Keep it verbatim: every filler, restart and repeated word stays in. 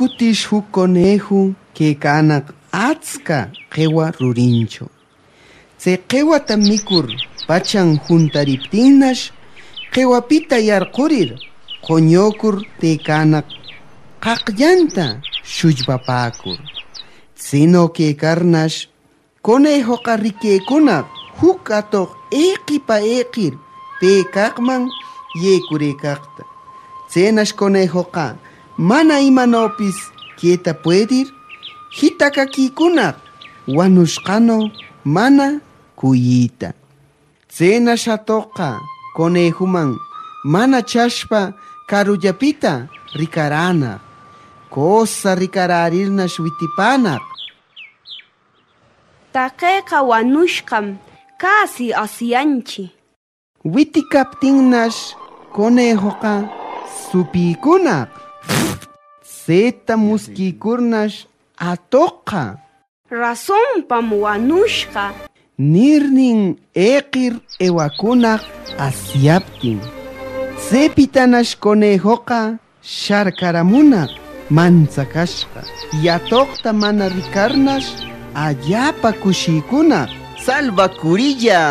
Cutis juc conejo quecanaq atsca qewa rurincho. Tse qewata micur pachan juntariptinnash, qewapita yarqurir qoñocur tecanaq qaqllanta shullbapäcur. Tseno quecarnash, conejoqa riquecunaq juc atoq eqipa eqir pe caqman yecurëcaqta. Tsenash conejoqa mana imanopis queta puedir, jitacaquicunaq wanushqano mana cuyita. Tsenash atoqqa conejoman mana chashpa carullapita ricaränaq. Cosa ricarärirnash witipänaq. Taqeqa wanushqam, casi asyanchi. Witicaptinnash conejoqa supïcunaq. Tseta musquicurnash atoqqa. Rasonpam wanushqa. Nirnin eqir ewacunaq asyaptin. Tsepitanash conejoqa sharcaramunaq mantsacashqa. Y atoqta mana ricarnash allapa cushicunaq. ¡Salvacurilla!